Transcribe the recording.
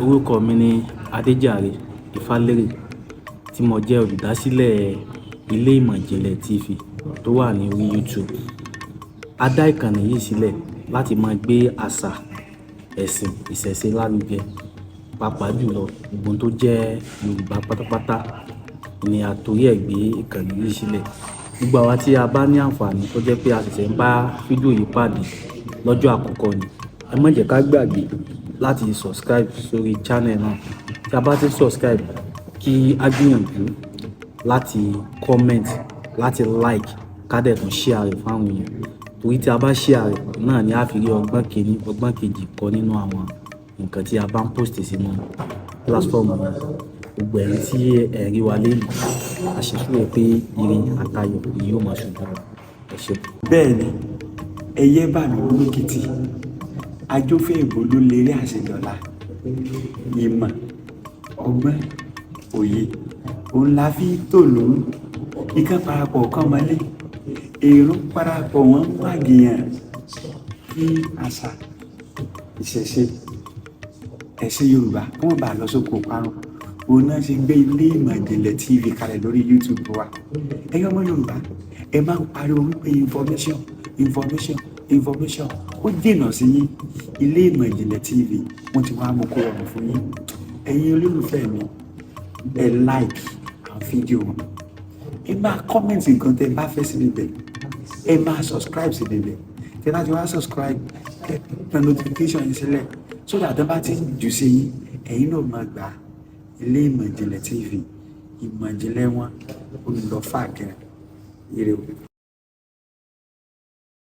Orúkọ mi ni Adéjàre Ifálérè, tí mo jẹ́ olùdásílẹ̀ Ilé Ìmọ̀ Ìjìnlẹ̀ TV tó wà ní orí YouTube. A dá ìkànnì yìí sílẹ̀ láti máa gbé àṣà, ẹ̀sìn, ìṣẹ̀ṣe lárugẹ, pàápàá jùlọ gbogbo ohun tó jẹ́ Yorùbá pátápátá ni a torí ẹ̀ gbé ìkànnì yìí sílẹ̀. Gbogbo àwa tí a bá ní àǹfààní tó jẹ́ pé a ṣẹ̀ṣẹ̀ ń bá fídíò yìí pàdé lọ́jọ́ àkọ́kọ́ ni, ẹ má jẹ́ ká gbàgbé láti subscribe sórí channel náà. Tí a bá ti subscribe, kí a gbìyànjú láti comment, láti like, ká dẹ̀ tún share rẹ̀ fún àwọn èèyàn. Torí tí a bá share rẹ̀ náà ni a fi rí ọgbọ́n kìíní, ọgbọ́n kejì kọ́ nínú àwọn nǹkan tí a bá ń post sínú platform náà. Gbogbo ẹ̀yin tí ẹ̀ ń rí wa lénìí, a ṣe sure pé ire àtayọ̀ ni yóò máa ṣojú wa. Ẹ ṣé. Bẹ́ẹ̀ ni, ẹyẹ bà mí lókìtì, ajófẹ́ ìbò ló lérí àṣedọ̀la. Ìmọ̀, ọgbọ́n, òye òun la fi tòlú. Ikán parapọ̀ kán mọ́lé, èrò parapọ̀ wọ́n ń pàgìyàn kí àṣà, ìṣẹ̀ṣe, ẹ̀sìn Yorùbá kí wọ́n bá lọ sóko parun. Òun náà ṣe gbé Ilé Ìmọ̀ Ìjìnlẹ̀ TV kalẹ̀ lórí YouTube wa. Ẹ̀yin ọmọ Yorùbá, ẹ máa ń pariwo wípé information, information, information ó jìnnà sí yín. Ilé Ìmọ̀ Ìjìnlẹ̀ TV, wọ́n ti wá mú kó rọrùn fún yín. Ẹ̀yin olólùfẹ́ mi, ẹ like àwọn fídíò wọn, ẹ máa comment nǹkan tẹ́ ẹ bá fẹ́ síbi bẹ̀, ẹ máa subscribe síbi bẹ̀. Tẹ́ bá ti wá subscribe, ẹ tan notification yín sílẹ̀ so that tẹ́ bá ti ń jù sí yín, ẹ̀yin náà máa gbà. Ilé Ìmọ̀ Ìjìnlẹ̀ TV, ìmọ̀ ìjìnlẹ̀ wọn ó lọ fà gan. Ire o.